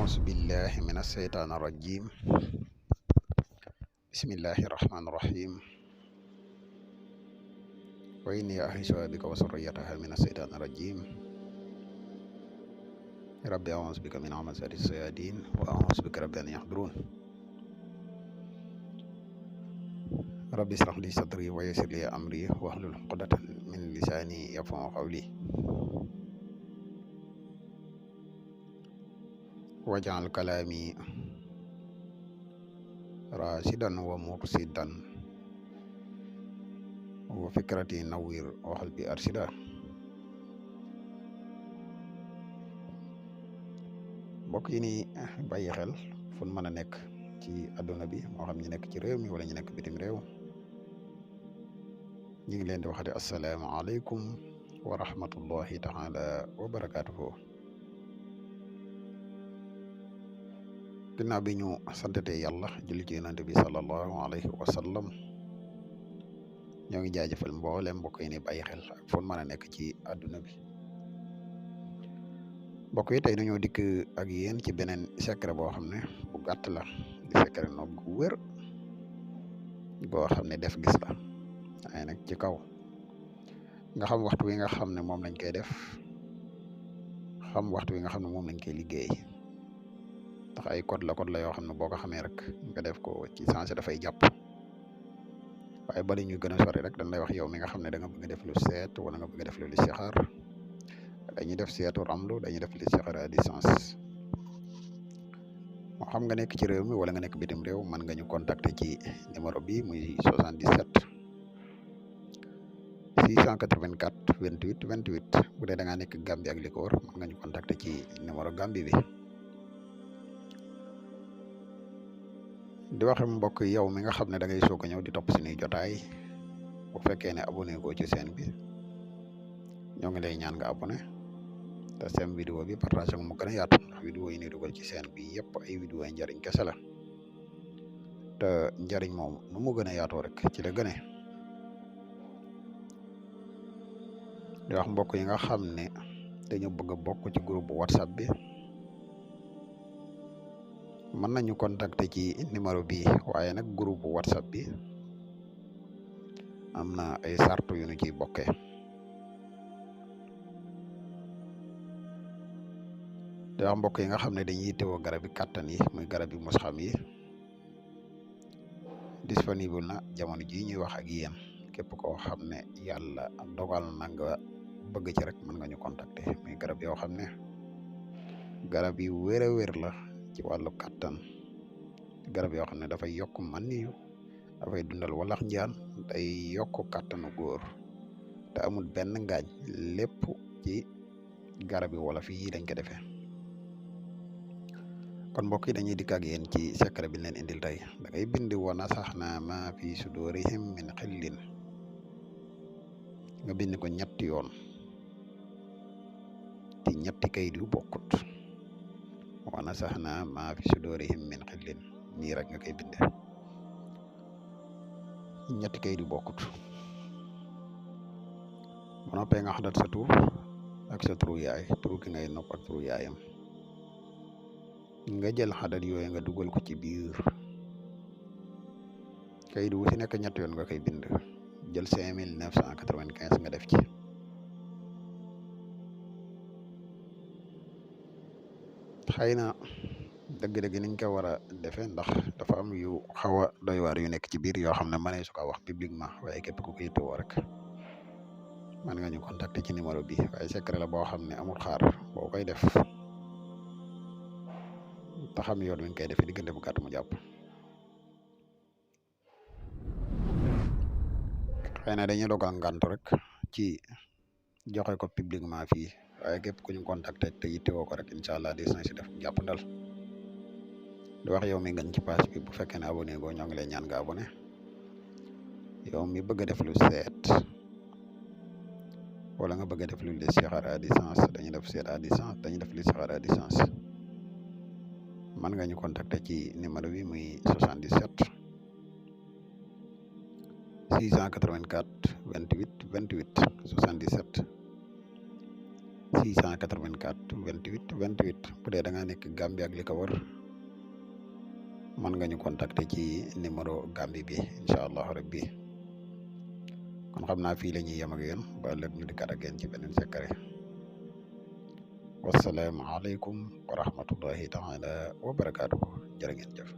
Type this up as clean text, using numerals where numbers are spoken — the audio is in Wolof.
أعوذ بالله من الشيطان الرجيم بسم الله الرحمن الرحيم وإني أعيذها بك وذريتها من الشيطان الرجيم ربي أعوذ بك من همزات الشياطين وأعوذ بك رب أن يحضرون ربي اشرح لي صدري ويسر لي أمري واحلل عقدة من لساني يفقهوا قولي واجعل كلامي راشدا ومرشدا وفكرتي نوير وقلبي أرشدا mbokk yi ni bàyyi xel fu mën a nekk ci àdduna bi moo xam ñu nekk ci réew mi wala ñu nekk bitim réew ñu ngi leen di waxati asalaamaaleykum wa rahmatullahi taala wa barakaatuhu ginnaaw bi ñu santatee yàlla julli ci yonante bi sallallahu alayhi wa sallam ñoo ngi jaajëfal mboolem mbokk yi ni bàyyi xel ak fu mën a nekk ci àdduna bi mbokk yi tey dañoo dikk ak yéen ci beneen secret boo xam ne bu gàtt la di secret noog gu wér boo xam ne def gis la waaye nag ci kaw nga xam waxtu wi nga xam ne moom lañ koy def xam waxtu wi nga xam ne moom lañ koy liggéey ndax ay code la yoo xam ne boo ko xamee rek nga def ko ci sensé dafay jàpp waaye bala ñu gën a sori rek dañ lay wax yow mi nga xam ne da nga bëgg def lu seet wala nga bëgg def lu listixaar dañuy def seetu ramlu dañuy def listixaar à distance moo xam nga nekk ci réew mi wala nga nekk bitim réew mën nga ñu contacter ci numéro bi muy 77 684 28 28 bu dee da ngaa nekk Gambie ak li ko wër mën nga ñu contacter ci numéro Gambie bi di wax mbokk yow mi nga xam ne da ngay soog a ñëw di topp suñuy jotaay bu fekkee ne abonné ko ci chaîne bi ñoo ngi lay ñaan nga abonné te seen vidéo bi partage ko mu gën a yaatu ndax vidéo yi ni dugal ci chaîne bi yëpp ay vidéo yi njariñ kese la te njariñ moom nu mu gën a yaatoo rek ci la gëne di wax mbokk yi nga xam ne dañu bëgg a bokk ci groupe WhatsApp bi mën nañu contacter ci numéro bi waaye nag groupe WhatsApp bi am na ay sartu yu ñu ciy bokkee di wax mbokk yi nga xam ne dañuy teewoo garabi kàttan yi muy garabi musxam yi disponible na jamono ji ñuy wax ak yéen képp koo xam ne yàlla dogal na nga bëgg ci rek mën nga ñu contacter muy garab yoo xam ne garab yi wér a wér la ci wàllu kàttan garab yoo xam ne dafay yokk man yu dafay dundal walax njaan day yokk kàttanu góor te amul benn ngaañ lépp ci garab yi wala fii dañ ko defee kon mbokk yi dañuy dikk ak yéen ci secret bi leen indil tey da ngay bind wa nasaxna ma fi sudurihim min xillin nga bind ko ñetti yoon ci ñetti kayit yu bokkut wa nasaxna ma fi sudurihim min xillin nii rek nga koy binde ñetti kayit yu bokkut bu noppee nga xadat sa tur ak sa turu yaay turu ki ngay nopp ak turu yaayam nga jël xadat yooyu nga dugal ko ci biir kayit wu si nekk ñetti yoon nga koy bind jël 5995 nga def ci xëy na dëgg-dëgg niñ ko war a defee ndax dafa am yu xaw a doy waar yu nekk ci biir yoo xam ne mënee su ko wax publiquement waaye képp ku ko yittewoo rek mën nga ñu contacter ci numéro bi waaye secret la boo xam ne amul xaar boo koy def te xam yoon wi ñu koy defee diggante bu gàtt mu jàpp xëy na dañuy dogal ngantu rek ci joxe ko publiquement fii waaye képp ku ñu contacter te yittewoo ko rek incha allah des na si def jàpp ndal di wax yow mi ngeen ci page bi bu fekkee ne abonné go ñoo ngi lay ñaan nga abonné yow mi bëgg a def lu seet wala nga bëgg a def lu listixaar à distance dañuy def seet à distance dañuy def listixaar à distance mën nga ñu contacter ci numéro bi muy 77 684 28 28 77 684 28 28 bu dee da ngaa nekk Gambie ak li ko wër mën nga ñu contacter ci numéro Gambie bi incha allah rabbi kon xam naa fii la ñuy yem ak yéen ba ëllëg ñu dikkaat ak yéen ci beneen secret wassalaamu aleykum wa rahmatullahi taala wa barakaatuhu jërë ngeen jëf